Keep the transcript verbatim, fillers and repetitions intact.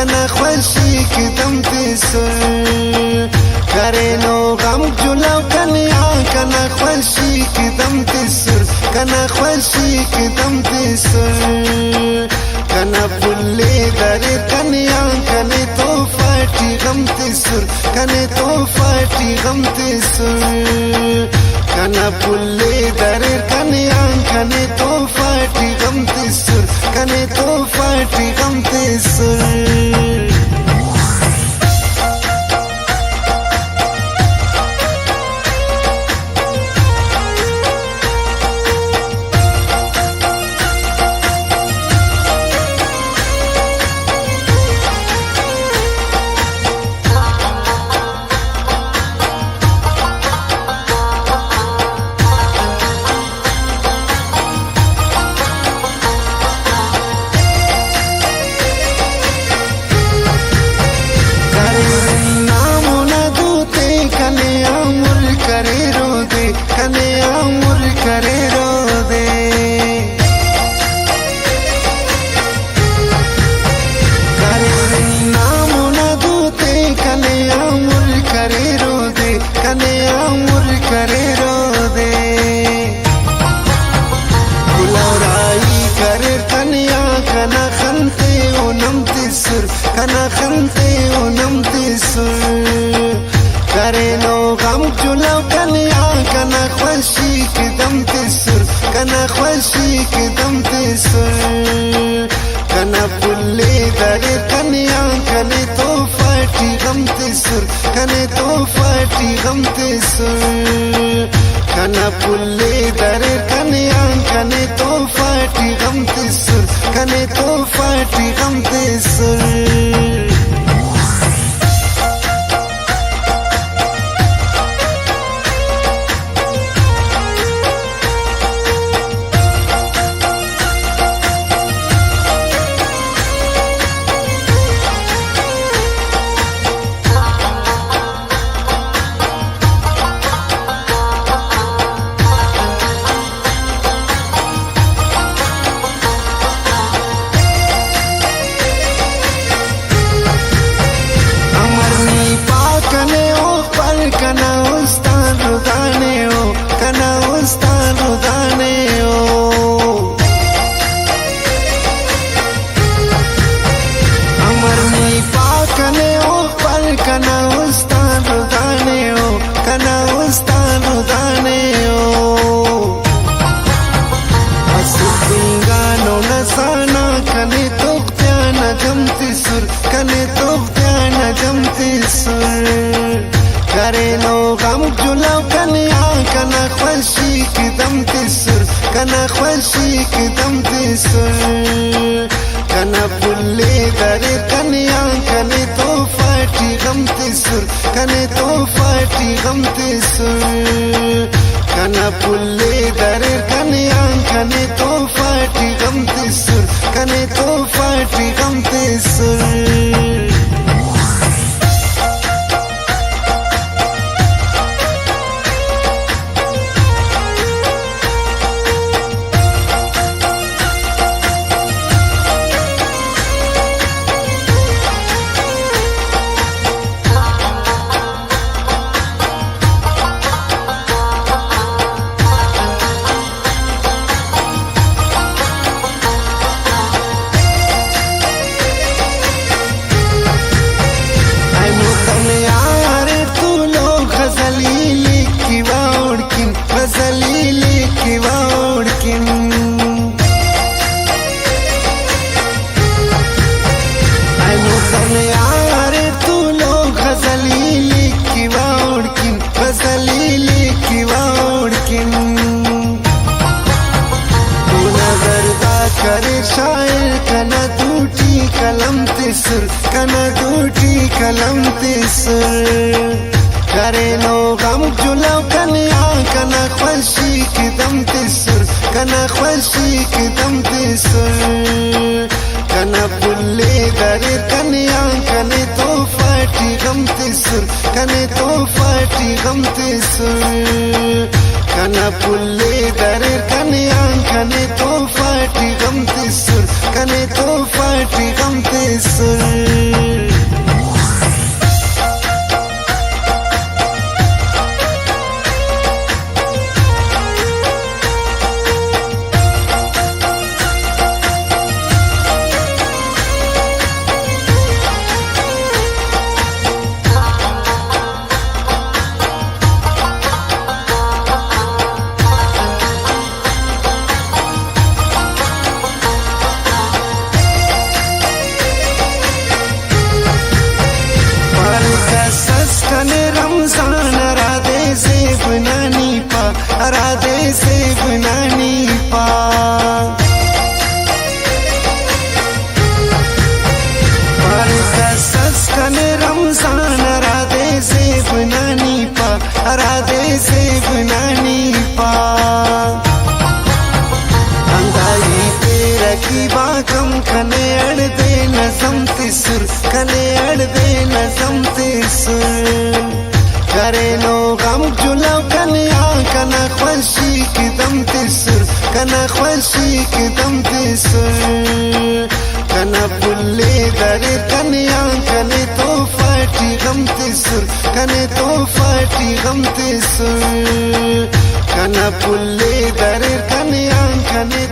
کنا خوشی کہ دم تسر۔ کرینو غم جلو کنے آن، کنا خوشی کہ دم تسر۔ کنا خوشی کہ دم تسر۔ کنا پلے دریر کنے آن، کنے تحفہ ٹی غم تسر۔ کنے تحفہ ٹی غم تسر۔ کنا پلے دریر کنے آن، کنے تحفہ ٹی غم تسر۔ کنے تحفہ ٹی غم تسر۔ کریرہ نا مونا دوتے، کنے آ مر کریرو دے، کنے آ مر کریرو دے۔ کریرہ نا مونا دوتے، کنے آ مر کریرو دے، کنے آ مر کریرو دے۔ گلو راہی کریر کنے آ، کنا خن تے او نم تسر، کنا خن تے او نم تسر۔ کرینو غم جلو کنے آ، کنا خوشی کہ دم تسر، کنا خوشی کہ دم تسر۔ کنا پلے دریر کنے آ، کنے تحفہ ٹی غم تسر، کنے تحفہ ٹی غم تسر۔ کنا پلے دریر کنے آن، کنے تحفہ ٹی غم تسر، کنے تحفہ ٹی غم تسر۔ امر نی پا کنے او، پر کنا استان ردانے او، کنا استان ردانے او۔ امر نی پا کنے او، پر کنا استان ردانے او، کنا استان ردانے او۔ اسہ پنگانو نسانا کنے تغ تیان جم تسر، کنے تغ تیان جم تسر۔ کرینو غم جلو کنے آ، کنا خوشی کہ دم تسر، کنا خوشی کہ دم تسر۔ کنا پلے دریر کنے آ، کنے تحفہ ٹی غم تسر، کنے تحفہ ٹی غم تسر۔ کنا پلے دریر کنے آ، کنے تحفہ ٹی غم تسر، کنے تحفہ ٹی غم تسر۔ اینو کنے آ اریر تولوک غزلی لکھوہ اوڑکن، غزلی لکھوہ اوڑکن۔ اینو کنے آ اریر تولوک غزلی لکھوہ اوڑکن، غزلی لکھوہ اوڑکن۔ اونا زردا کریر شاعر کنا دوٹی قلم تسر، کنا دوٹی قلم تسر۔ کرینو غم جلو کنے آ، کنا خوشی کہ دم تسر، کنا خوشی کہ دم تسر۔ کنا پلے دریر کنے آ، کنے تحفہ ٹی غم تسر، کنے تحفہ ٹی غم تسر۔ کنا پلے دریر کنے آ، کنے تحفہ ٹی غم تسر، کنے تحفہ ٹی غم تسر۔ شکیبا کم کنے اڑدے نظم تسر، کنے اڑدے نظم تسر۔ کرینو غم جلو کنے آن کنا خوشی کی دم تسر، کنا خوشی کی دم تسر۔ کنا پلے دریر کنے آن کنے تحفہ ٹی غم تسر، کنے تحفہ ٹی غم تسر۔ کنا پلے دریر کنے آن کنے